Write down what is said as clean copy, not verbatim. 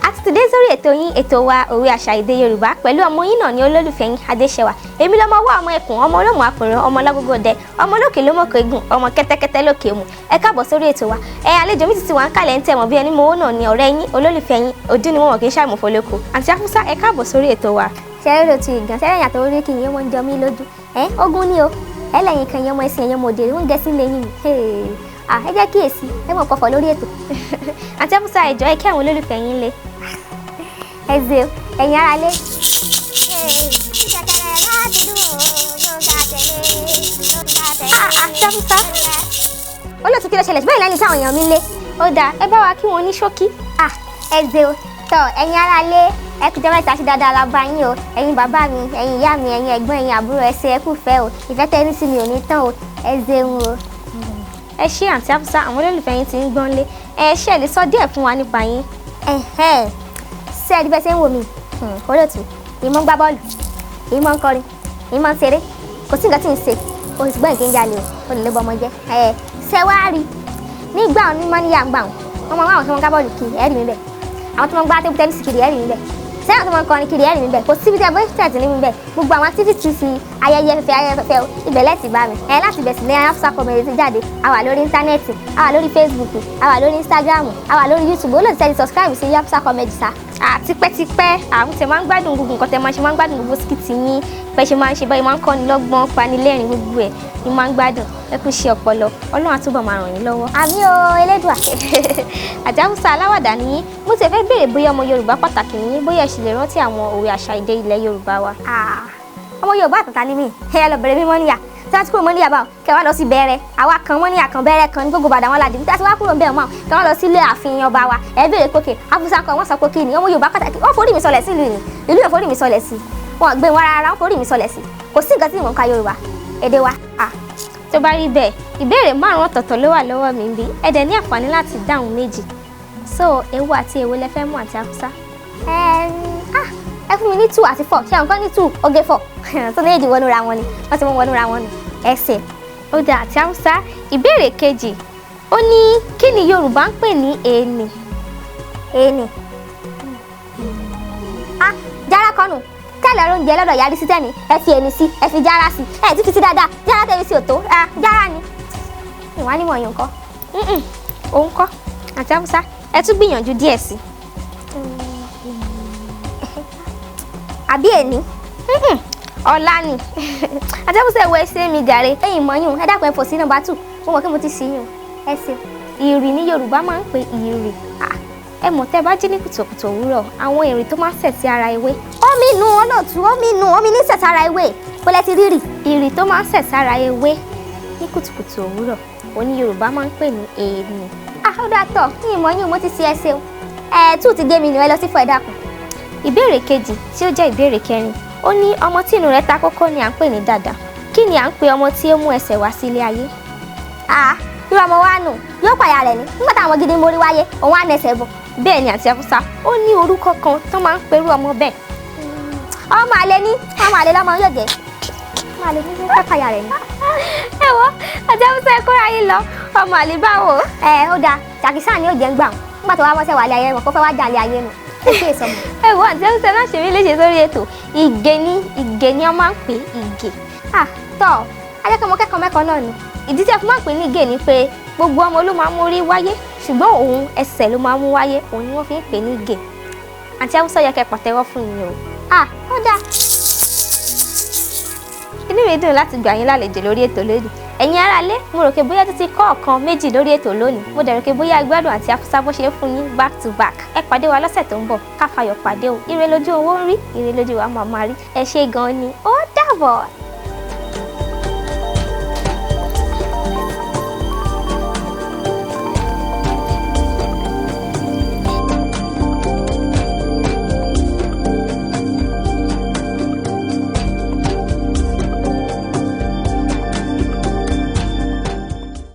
A ti dé sórí ètò yín, ètò wa, Òwe Àṣà Èdè Yorùbá, pẹ̀lú ọmọ yín náà ní olólùfẹ́ yín, Adéṣẹwà. Èmi lọmọ wá, ọmọ ẹkùn, ọmọ olómù àpòrò, ọmọ ọlọ́gógó dẹ, ọmọ olókè lómọkò egun, ọmọ kẹ́tẹ́kẹ́tẹ́ lókè òmù. Ẹ káàbọ̀ sórí ètò wa. Ẹ àlejò mi ti ti wà ń kalẹ̀ ń tẹ̀mọ̀ bí ẹni mowó náà ní ọ̀rẹ́ yín, olólùfẹ́ yín, ojú ni wọ́n wọ̀ kí n ṣàmùfọ́lẹ́kọ̀, Àǹtí Afúsá. Ẹ káàbọ̀ sórí ètò wa. Ṣẹ́rẹ́ ló ti ìgàn ṣẹ́rẹ́ yàtọ̀ orí kì í wọ́n jọ mí lójú. Ẹ ogun ni o, ẹ lẹ́yìn kan yẹn ọmọ ẹ̀sìn ẹ̀yàn ọmọ òde ń gẹ̀ẹ́sì lẹ́yìn mi. Ẹ jẹ́ kíyèsí, ẹ mọ̀ kọfọ̀ lórí ètò. Àǹtí Afúsá, ẹ jọ̀ọ́, ẹ kí àwọn olólùfẹ́ yín lé. Ẹ ṣé o, ẹ̀yin ará lé. Àǹtí Afúsá. Olóòtú, kí ló ṣẹlẹ̀? Bẹ́ẹ̀ lẹ́ni táwọn èèyàn mi lé. Ó dáa, ẹ bá wa kí wọn ní ṣókí. Ẹ ṣé o. Tọ́ ẹ̀yin ará lé, ẹ kú jọ́ mẹ́ta, sí dáadáa la bá yín o. Ẹ̀yin bàbá mi, ẹ̀yin ìyá mi, ẹ̀yin ẹ̀gbọ́n, ẹ̀yin àbúrò, ẹ ṣé, ẹ kú fẹ́ o. Ìfẹ́ tẹ́ ní sí mi ò ní tán o. Ẹ ṣeun o. Ẹ ṣé, Àǹtí Afúsá, àwọn olólùfẹ́ yín ti ń gbọ́n lé. Ẹ ṣe lè sọ díẹ̀ fún wa nípa yín? Ẹ̀hẹ́n, ṣé ẹ rí bẹ́ẹ̀ ṣe ń wò mí? Olóòtú, ìmọ̀ ń gbá bọ́ọ̀lù, ìmọ̀ ń kọrin, ìmọ̀ ń ṣeré, kò sí nǹkan tí ń ṣe. O sì gbọ́n ìké ń jalè o, o lè lè bọ́ ọmọ jẹ́. Ẹ ṣe wá rí nígbà wọn ní mọ́níyà ń gbà wọn, wọ́n máa ń wá àwọn tí wọ́n ń gbá bọ́ọ̀lù kiri, ẹ̀rí mi bẹ̀, àwọn tí wọ́n ń gbá table tennis kiri, ẹ̀rí mi bẹ̀, sẹ́yìn tí wọ́n ń kọrin kiri, ẹ̀rí mi bẹ̀. Kò síbi tí a bọ́ tẹ̀sí ní mi bẹ̀. Gbogbo àwọn activities, ayẹyẹ fẹ́fẹ́, ayẹyẹ fẹ́fẹ́ o, ibẹ̀ lẹ́tì bá mi. Ẹ láti bẹ̀ sí ní Hafsa Comedy ti jáde. A wà lórí íńtánẹ́ẹ̀tì, a wà lórí Facebook, a wà lórí Instagram, a wà lórí YouTube. Olóòtú, sẹ́ni subscribe sí Hafsa Comedy sa. Tipẹ́tipẹ́ àwọn tẹ máa ń gbádùn gbogbo nǹkan tẹ máa ń ṣe, máa ń gbádùn gbogbo skit yín, bẹ́ẹ̀ ṣe máa ń ṣe báyìí, máa ń kọ́ni lọ́gbọ́n, panilẹ́rìn, gbogbo ẹ̀ ni máa ń gbádùn. Ẹ kú ṣe ọpọlọ, Ọlọ́run á túbọ̀ máa ràn yín lọ́wọ́. Àmín o, Elédùà. Àǹtí Afúsá, aláwàdà ni yín. Mo ti fẹ́ béèrè bóyá ọmọ Yorùbá pàtàkì ni yín, bóyá ẹ sì lè rántí àwọn òwe àṣà èdè ilẹ̀ Yorùbá wa. Ọmọ Yorùbá àtàtà ni mí. Ẹ lọ bẹ̀rẹ̀ mi mọ́níyà, tí wọ́n ti kúrò mọ́níyà báwọn, kẹ wá lọ sí bẹ̀rẹ̀ àwa kan, mọ́níyà kan, bẹ̀rẹ̀ kan ní gbogbo Ìbàdàn wọn ládìí. Tí wọ́n ti wá kúrò ń bẹ̀ mọ́, kẹ wá lọ sílé ààfin ọba wa, ẹ béèrè pókè Afúsá kan, wọ́n sọ pé kí ni ọmọ Yorùbá pàtàkì. Wọ́n forí mi sọlẹ̀ sí ìlú ni, ìlú yẹn forí mi sọlẹ̀ sí, wọn gbé wọn rárá, wọ́n forí mi sọlẹ̀ sí. Kò sí nǹkan tí mò ń ka Yorùbá èdè wa. Tó bá rí bẹ́ẹ̀, ìbéèrè márùn-ún ọ̀tọ̀ọ̀tọ̀ ló wà lọ́wọ́ mi bí. Ẹ dẹ̀ ní àǹfààní láti dáhùn méjì. So èwo àti èwo lẹ fẹ́ mú, Àǹtí Afúsá? Ẹ fún mi ní 2 àti 4. Ṣé àwọn kan ní two oge four tó méjì wọnú ra wọn ni, wọ́n ti mú wọnú ra wọn ni ẹsẹ̀. Ó dáa, Àǹtí Afúsá. Ìbéèrè kejì, ó ní kí ni Yorùbá ń pè ní èèní? Èèní, jára kọ́nù tẹ́lẹ̀ oúnjẹ lọ́dọ̀ yàrá sí tẹ́ni. Ẹ fi èmi sí, ẹ fi jára sí, ẹ ti fi sí dáadáa. Jára tẹ́mi sí òtó, jára ni ìwà nímọ̀ yín kọ́. Òun kọ́, Àǹtí Afúsá, ẹ tún gbìyànjú díẹ̀ sí. Àbí èní? Ọ̀la ni, Àǹtí Afúsá. Ẹ̀wọ̀ ẹ ṣe mi jàre. Ẹ̀yin mọ̀ yín, ẹ dákun, ẹ fò sí nọ́mbà 2. Mo mọ̀ kí mo ti sí yín, ẹ ṣe. Ìrì ní Yorùbá máa ń pè ìrì. Ẹ mọ̀, tẹ́ bá jí ní kùtùkùtù òwúrọ̀, àwọn ìrì tó máa ń sẹ̀ sí ara ewé. Omi nu, olóòtú, omi nu, omi ní sẹ̀ sára ewé bọ́lẹ̀ ti rírì. Ìrì tó máa ń sẹ̀ sára ewé ní kùtùkùtù òwúrọ̀, òun ní Yorùbá máa ń pè ní èèní. Ó dà tọ̀ ní ìmọ̀ yín, mo ti ṣe, ẹ ṣeun. Ẹ two ti gé mi nù, ẹ lọ sí fún, ẹ dákun. Ìbéèrè kejì tí ó jẹ́ ìbéèrè kẹrin, ó ní ọmọ tí inú rẹ̀ ta kókó ni à ń pè ní dàdà. Kí ni à ń pè ọmọ tí ó mú ẹsẹ̀ wá sí ilé ayé? Irú ọmọ wa nù yóò pàyà rẹ̀ ní nígbà táwọn gidi mórí wáyé, òun á nẹsẹ̀ bọ̀. Bẹ́ẹ̀ ni, Àǹtí Afúsá, ó ní orúkọ kan tó máa ń perú ọmọ bẹ́ẹ̀. Ọmọ àlè ní, ọmọ àlè lọ́mọ yóò jẹ́, ọmọ àlè ní yóò pàyà rẹ̀ ní. Ẹ wọ, Àǹtí Afúsá, ẹ kóra yín lọ. Ọmọ àlè báwo? Ẹ ó dáa, jàkísà ni yóò jẹ́ ń gbà wọn nígbà tó wá mọ́sẹ̀ wà lé ayé wọn kó fẹ́ wá jà lé ayé nù, ó kí èso mọ́. Ẹ wọ, Àǹtí Afúsá, má ṣe mí léṣe sórí ètò. Ìgè ní, ìgè ni wọ́n máa ń pè ìgè. Tọ́ ajẹ́kọ̀ọ́ kẹ́kọ̀ọ́ mẹ́kọ̀ọ́ náà ni. Ìdí tí a fi máa ń pè ní ìgè ni pé gbogbo ọmọ ló máa ń mórí wáyé, ṣùgbọ́n òun ẹsẹ̀ ló máa ń mú wáyé, òun ni wọ́n fi ń pè ní ìgè. Àǹtí Afúsá, yẹ kẹ́ pàtẹ́wọ́ fún yín o. Ó dáa. Inú mi dùn láti gbà yín lálejò lórí ètò lónìí. Ẹ̀yin aráalé, mo rò pé bóyá títí kọ́ ọ̀kan méjì lórí ètò lónìí. Mo dẹ̀ rò pé bóyá gbádùn Àǹtí Afúsá bó ṣe ń fún yín back to back. Ẹ pàdé wa lọ́sẹ̀ tó ń bọ̀, ká fayọ̀ pàdé o. Ire lójú owó ń rí, ire lójú wa máa máa rí. Ẹ ṣé gan-an ni, ó dàbọ̀.